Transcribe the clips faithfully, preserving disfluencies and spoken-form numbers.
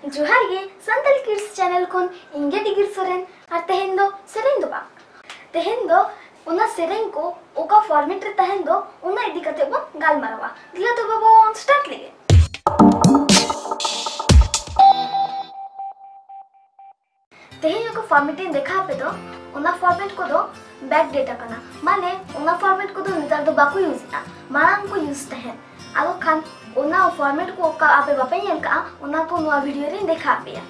ᱡᱚᱦᱟᱨ ᱜᱮ, Santal kids channel ᱠᱷᱚᱱ ᱤᱧ ᱜᱮ ᱰᱤᱜᱤᱨ ᱥᱚᱨᱮᱱ᱾ ᱟᱨ ᱛᱮᱦᱮᱧ ᱫᱚ ᱥᱮᱨᱮᱧ ᱫᱚ ᱵᱟᱝ, ᱛᱮᱦᱮᱧ ᱫᱚ ᱚᱱᱟ ᱥᱮᱨᱮᱧ ᱠᱚ ᱚᱠᱟ ᱯᱷᱚᱨᱢᱮᱴ ᱨᱮ ᱛᱟᱦᱮᱱ ᱫᱚ, ᱚᱱᱟ ᱤᱫᱤ ᱠᱟᱛᱮ ᱵᱚᱱ ᱜᱟᱞᱢᱟᱨᱟᱣᱟ᱾ ᱫᱮᱞᱟ ᱛᱚᱵᱮ ᱵᱚᱱ ᱥᱴᱟᱨᱴ ᱞᱮᱜᱮ᱾ ᱛᱮᱦᱮᱧ ᱚᱠᱟ ᱯᱷᱚᱨᱢᱮᱴ ᱤᱧ ᱫᱮᱠᱷᱟᱣ ᱟᱯᱮ ᱫᱚ, ᱚᱱᱟ ᱯᱷᱚᱨᱢᱮᱴ ᱠᱚᱫᱚ ᱵᱮᱠ ᱰᱮᱴ ᱟᱠᱟᱱᱟ, ᱢᱟᱱᱮ ᱚᱱᱟ ᱯᱷᱚᱨᱢᱮᱴ ᱠᱚᱫᱚ ᱱᱮᱛᱟᱨ ᱫᱚ ᱵᱟᱠᱚ ᱤᱭᱩᱡᱽ ᱮᱫᱟ, ᱢᱟᱲᱟᱝ ᱠᱚ ᱤᱭᱩᱡᱽ ᱛᱟᱦᱮᱸᱫ᱾ ᱟᱫᱚ ᱠᱷᱟᱱ ᱚᱱᱟ ᱯᱷᱚᱨᱢᱮᱴ ᱠᱚ ᱚᱠᱟ ᱟᱯᱮ ᱵᱟᱯᱮ ᱧᱮᱞ ᱠᱟᱜᱼᱟ, ᱚᱱᱟ ᱠᱚ ᱱᱚᱣᱟ ᱵᱷᱤᱰᱤᱭᱳ ᱨᱤᱧ ᱫᱮᱠᱷᱟᱣ ᱟᱯᱮᱭᱟ᱾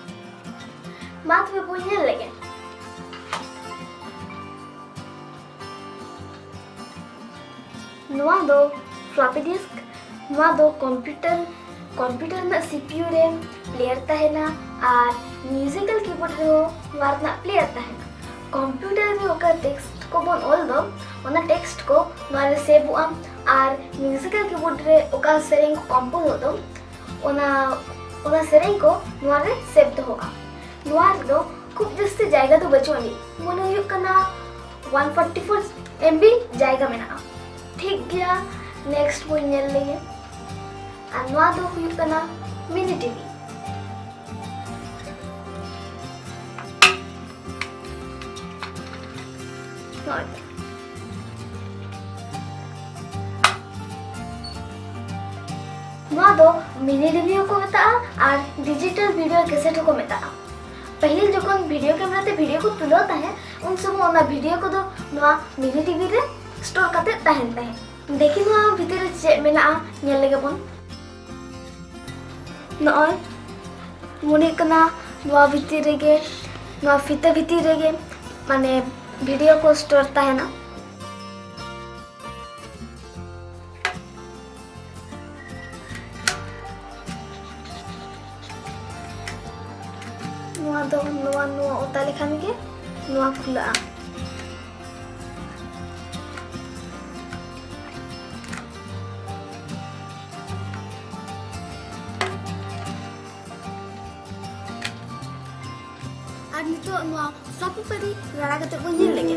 ᱢᱟ ᱛᱚᱵᱮ ᱵᱚᱱ ᱧᱮᱞ ᱞᱮᱜᱮ᱾ ᱱᱚᱣᱟ ᱫᱚ ᱯᱷᱞᱚᱯᱤ ᱰᱤᱥᱠ᱾ ᱱᱚᱣᱟ ᱫᱚ ᱠᱚᱢᱯᱤᱭᱩᱴᱟᱨ, ᱠᱚᱢᱯᱤᱭᱩᱴᱟᱨ ᱨᱮᱱᱟᱜ ᱥᱤᱯᱤᱭᱩ ᱨᱮ ᱯᱞᱮᱭᱟᱨ ᱛᱟᱦᱮᱱᱟ ᱟᱨ ᱢᱤᱣᱡᱤᱠᱟᱞ ᱠᱤᱵᱳᱨᱰ ᱨᱮᱦᱚᱸ ᱱᱚᱣᱟ ᱨᱮᱱᱟᱜ ᱯᱞᱮᱭᱟᱨ ᱛᱟᱦᱮᱱᱟ᱾ ᱠᱚᱢᱯᱤᱭᱩᱴᱟᱨ ᱨᱮ ᱚᱠᱟ ᱴᱮᱠᱥᱴ ᱠᱚᱵᱚᱱ ᱚᱞ ᱫᱚ, ᱚᱱᱟ ᱴᱮᱠᱥᱴ ᱠᱚ ᱱᱚᱣᱟ ᱨᱮ ᱥᱮᱵᱷᱚᱜᱼᱟ ᱟᱨ ᱢᱤᱣᱡᱤᱠᱟᱞ ᱠᱤᱵᱳᱨᱰ ᱨᱮ ᱚᱠᱟ ᱥᱮᱨᱮᱧ ᱠᱚ ᱠᱚᱢᱯᱳᱡᱚᱜ ᱫᱚ, ᱚᱱᱟ, ᱚᱱᱟ ᱥᱮᱨᱮᱧ ᱠᱚ ᱱᱚᱣᱟ ᱨᱮ ᱥᱮᱵᱷ ᱫᱚᱦᱚᱜᱼᱟ᱾ ᱱᱚᱣᱟ ᱨᱮᱫᱚ ᱠᱷᱩᱵ ᱡᱟᱹᱥᱛᱤ ᱡᱟᱭᱜᱟ ᱫᱚ ᱵᱟᱹᱪᱩᱜ ᱟᱹᱱᱤᱡ, ᱢᱚᱱᱮ ᱦᱩᱭᱩᱜ ᱠᱟᱱᱟ one forty four M B ᱡᱟᱭᱜᱟ ᱢᱮᱱᱟᱜᱼᱟ᱾ ᱴᱷᱤᱠ ᱜᱮᱭᱟ, ᱱᱮᱠᱥᱴ ᱵᱚᱱ ᱧᱮᱞ ᱞᱮᱜᱮ᱾ ᱟᱨ ᱱᱚᱣᱟ ᱫᱚ ᱦᱩᱭᱩᱜ ᱠᱟᱱᱟ ᱢᱤᱱᱤ ᱴᱤᱵᱷᱤ᱾ ᱱᱚᱜᱼᱚᱭ ᱛᱚ᱾ ᱱᱚᱣᱟ ᱫᱚ ᱢᱤᱱᱤ ᱴᱤᱵᱷᱤ ᱦᱚᱸᱠᱚ ᱢᱮᱛᱟᱜᱼᱟ ᱟᱨ ᱰᱤᱡᱤᱴᱟᱞ ᱵᱷᱤᱰᱤᱭᱳ ᱠᱮᱥᱮᱴ ᱦᱚᱸᱠᱚ ᱢᱮᱛᱟᱜᱼᱟ᱾ ᱯᱟᱹᱦᱤᱞ ᱡᱚᱠᱷᱚᱱ ᱵᱷᱤᱰᱤᱭᱳ ᱠᱮᱢᱮᱨᱟ ᱛᱮ ᱵᱷᱤᱰᱤᱭᱳ ᱠᱚ ᱛᱩᱞᱟᱹᱣ ᱛᱟᱦᱮᱸᱫ, ᱩᱱ ᱥᱚᱢᱚᱭ ᱚᱱᱟ ᱵᱷᱤᱰᱤᱭᱳ ᱠᱚᱫᱚ ᱱᱚᱣᱟ ᱢᱤᱱᱤ ᱴᱤᱵᱷᱤ ᱨᱮ ᱥᱴᱳᱨ ᱠᱟᱛᱮ ᱛᱟᱦᱮᱱ ᱛᱟᱦᱮᱸᱫ᱾ ᱫᱮᱠᱷᱤ ᱱᱚᱣᱟ ᱵᱷᱤᱛᱤᱨ ᱨᱮ ᱪᱮᱫ ᱢᱮᱱᱟᱜᱼᱟ, ᱧᱮᱞ ᱞᱮᱜᱮ ᱵᱚᱱ᱾ ᱱᱚᱜᱼᱚᱭ ᱢᱚᱱᱮᱜ ᱠᱟᱱᱟ ᱱᱚᱣᱟ ᱵᱷᱤᱛᱤᱨ ᱨᱮᱜᱮ, ᱱᱚᱣᱟ ᱯᱷᱤᱛᱟᱹ ᱵᱷᱤᱛᱤᱨ ᱨᱮᱜᱮ ᱢᱟᱱᱮ ᱵᱷᱤᱰᱤᱭᱳ ᱠᱚ ᱥᱴᱳᱨ ᱛᱟᱦᱮᱱᱟ᱾ ᱱᱚᱣᱟ ᱫᱚ, ᱱᱚᱣᱟ, ᱱᱚᱣᱟ ᱚᱛᱟ ᱞᱮᱠᱷᱟᱱ ᱜᱮ ᱱᱚᱣᱟ ᱠᱷᱩᱞᱟᱹᱜᱼᱟ᱾ ᱟᱨ ᱱᱤᱛᱚᱜ ᱱᱚᱣᱟ ᱥᱚᱯ ᱯᱮᱯᱟᱨᱤ ᱞᱟᱲᱟ ᱠᱟᱛᱮ ᱵᱚᱱ ᱧᱮᱞ ᱞᱮᱜᱮ᱾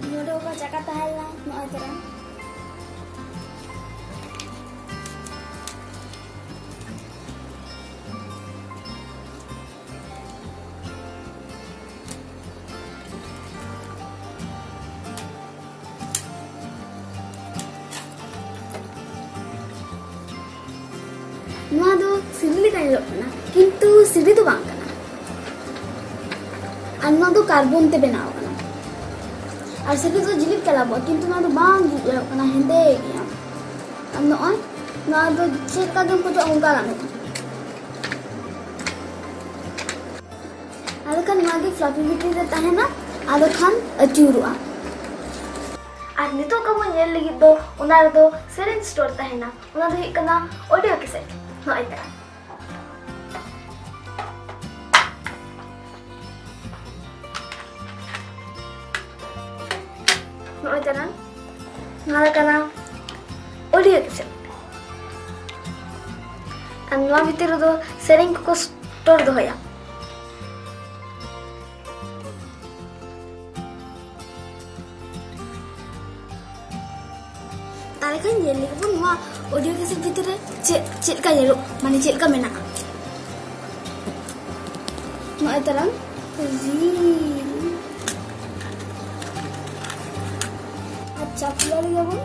ᱱᱚᱰᱮ ᱚᱠᱟ ᱪᱟᱠᱟ ᱛᱟᱦᱮᱸ ᱞᱮᱱᱟ, ᱱᱚᱜᱼᱚᱭ ᱛᱚᱨᱟ᱾ ᱱᱚᱣᱟ ᱫᱚ ᱥᱤᱲᱤ ᱞᱮᱠᱟ ᱧᱮᱞᱚᱜ ᱠᱟᱱᱟ, ᱠᱤᱱᱛᱩ ᱥᱤᱲᱤ ᱫᱚ ᱵᱟᱝ ᱠᱟᱱᱟ᱾ ᱟᱨ ᱱᱚᱣᱟ ᱫᱚ ᱠᱟᱨᱵᱚᱱ ᱛᱮ ᱵᱮᱱᱟᱣ ᱠᱟᱱᱟ᱾ ᱟᱨ ᱥᱤᱲᱤ ᱫᱚ ᱡᱤᱞᱤᱫ ᱜᱮ ᱧᱮᱞᱚᱜᱼᱟ, ᱠᱤᱱᱛᱩ ᱱᱚᱣᱟ ᱫᱚ ᱵᱟᱝ ᱡᱤᱞᱤᱫ ᱧᱮᱞᱚᱜ ᱠᱟᱱᱟ, ᱦᱮᱸᱫᱮ ᱜᱮᱭᱟ᱾ ᱟᱨ ᱱᱚᱜᱼᱚᱭ ᱱᱚᱣᱟ ᱫᱚ ᱪᱮᱫ ᱞᱮᱠᱟ ᱜᱮᱢ ᱠᱷᱚᱡᱚᱜ ᱚᱱᱠᱟ ᱜᱟᱱᱚᱜᱼᱟ᱾ ᱟᱫᱚ ᱠᱷᱟᱱ ᱱᱚᱣᱟ ᱜᱮ ᱯᱷᱞᱟᱯᱤ ᱵᱤᱴᱤ ᱨᱮ ᱛᱟᱦᱮᱱᱟ, ᱟᱫᱚ ᱠᱷᱟᱱ ᱟᱹᱪᱩᱨᱚᱜᱼᱟ᱾ ᱟᱨ ᱱᱤᱛᱚᱜ ᱜᱮᱵᱚᱱ ᱧᱮᱞ ᱞᱟᱹᱜᱤᱫ ᱫᱚ ᱚᱱᱟ ᱨᱮᱫᱚ ᱥᱮᱨᱮᱧ ᱥᱴᱳᱨ ᱛᱟᱦᱮᱱᱟ, ᱚᱱᱟ ᱫᱚ ᱦᱩᱭᱩᱜ ᱠᱟᱱᱟ ᱚᱰᱤᱭᱳ ᱠᱮᱥᱮᱴ᱾ ᱱᱚᱜᱼᱚᱭ ᱛᱟᱨᱟ᱾ ᱱᱚᱜᱼᱚᱭ ᱛᱟᱨᱟ, ᱱᱚᱣᱟ ᱫᱚ ᱠᱟᱱᱟ ᱚᱰᱤᱭᱳ ᱠᱮᱥᱮᱴ᱾ ᱟᱨ ᱱᱚᱣᱟ ᱵᱷᱤᱛᱤᱨ ᱨᱮᱫᱚ ᱥᱮᱨᱮᱧ ᱠᱚᱠᱚ ᱥᱴᱳᱨ ᱫᱚᱦᱚᱭᱟ᱾ ᱛᱟᱦᱞᱮ ᱠᱷᱟᱱ ᱧᱮᱞ ᱞᱮᱜᱮ ᱵᱚᱱ ᱱᱚᱣᱟ ᱚᱰᱤᱭᱳ ᱠᱮᱥᱮᱴ ᱵᱷᱤᱛᱤᱨ ᱨᱮ ᱪᱮᱫ, ᱪᱮᱫ ᱞᱮᱠᱟ ᱧᱮᱞᱚᱜ, ᱢᱟᱱᱮ ᱪᱮᱫ ᱞᱮᱠᱟ ᱢᱮᱱᱟᱜᱼᱟ᱾ ᱱᱚᱜᱼᱚᱭ ᱛᱟᱨᱟᱝ ᱨᱤᱞ᱾ ᱟᱪᱪᱷᱟ, ᱠᱷᱩᱞᱟᱹᱣ ᱞᱮᱜᱮ ᱵᱚᱱ᱾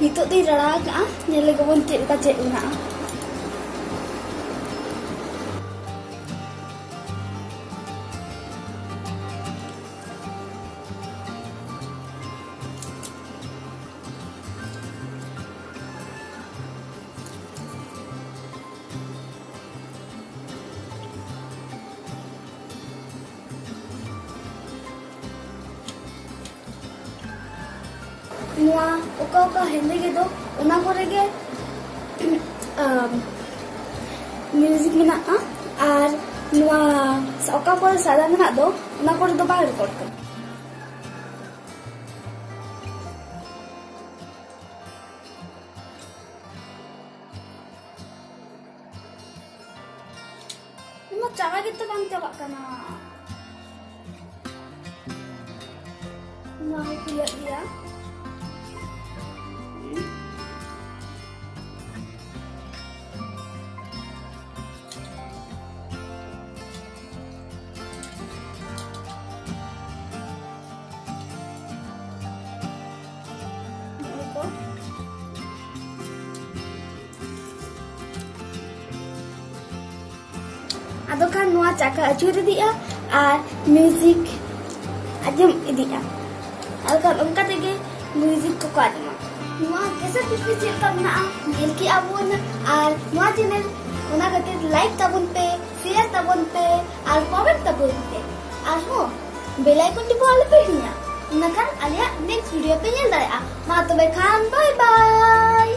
ᱱᱤᱛᱚᱜ ᱫᱚᱧ ᱨᱟᱲᱟ ᱟᱠᱟᱜᱼᱟ, ᱧᱮᱞ ᱞᱮᱜᱮ ᱵᱚᱱ ᱪᱮᱫ ᱞᱮᱠᱟ ᱪᱮᱫ ᱢᱮᱱᱟᱜᱼᱟ᱾ ᱱᱚᱣᱟ ᱚᱠᱟ ᱚᱠᱟ ᱦᱮᱸᱫᱮ ᱜᱮ ᱫᱚ, ᱚᱱᱟ ᱠᱚᱨᱮ ᱜᱮ ᱢᱤᱭᱩᱡᱤᱠ ᱢᱮᱱᱟᱜᱼᱟ᱾ ᱟᱨ ᱱᱚᱣᱟ ᱚᱠᱟ ᱠᱚᱨᱮ ᱥᱟᱫᱟ ᱢᱮᱱᱟᱜ ᱫᱚ, ᱚᱱᱟ ᱠᱚᱨᱮ ᱫᱚ ᱵᱟᱭ ᱨᱮᱠᱚᱨᱰ ᱠᱟᱱᱟ᱾ ᱱᱚᱣᱟ ᱪᱟᱵᱟ ᱜᱮᱛᱚ ᱵᱟᱝ ᱪᱟᱵᱟᱜ ᱠᱟᱱᱟ᱾ ᱱᱚᱣᱟ ᱦᱚᱸ ᱠᱷᱩᱞᱟᱹᱜ ᱜᱮᱭᱟ᱾ ᱟᱫᱚ ᱠᱷᱟᱱ ᱱᱚᱣᱟ ᱪᱟᱠᱟ ᱟᱹᱪᱩᱨ ᱤᱫᱤᱜᱼᱟ ᱟᱨ ᱢᱤᱭᱩᱡᱤᱠ ᱟᱸᱡᱚᱢ ᱤᱫᱤᱜᱼᱟ᱾ ᱟᱫᱚ ᱠᱷᱟᱱ ᱚᱱᱠᱟ ᱛᱮᱜᱮ ᱢᱤᱭᱩᱡᱤᱠ ᱠᱚᱠᱚ ᱟᱸᱡᱚᱢᱟ᱾ ᱱᱚᱣᱟ ᱠᱮᱥᱮᱴ ᱯᱤᱯᱤ ᱪᱮᱫ ᱞᱮᱠᱟ ᱢᱮᱱᱟᱜᱼᱟ ᱧᱮᱞ ᱠᱮᱜᱼᱟ ᱵᱚᱱ, ᱟᱨ ᱱᱚᱣᱟ ᱪᱮᱱᱮᱞ ᱚᱱᱟ ᱠᱷᱟᱹᱛᱤᱨ ᱞᱟᱭᱤᱠ ᱛᱟᱵᱚᱱ ᱯᱮ, ᱥᱮᱭᱟᱨ ᱛᱟᱵᱚᱱ ᱯᱮ ᱟᱨ ᱠᱚᱢᱮᱱᱴ ᱛᱟᱵᱚᱱ ᱯᱮ᱾ ᱟᱨᱦᱚᱸ ᱵᱮᱞ ᱟᱭᱠᱚᱱ ᱴᱤᱯᱟᱹᱣ ᱟᱞᱚᱯᱮ ᱦᱤᱲᱤᱧᱟ, ᱤᱱᱟᱹᱠᱷᱟᱱ ᱟᱞᱮᱭᱟᱜ ᱱᱮᱠᱥᱴ ᱵᱷᱤᱰᱤᱭᱳ ᱯᱮ ᱧᱮᱞ ᱫᱟᱲᱮᱭᱟᱜᱼᱟ᱾ ᱢᱟ ᱛᱚᱵᱮ ᱠᱷᱟᱱ ᱵᱟᱭ ᱵᱟᱭ᱾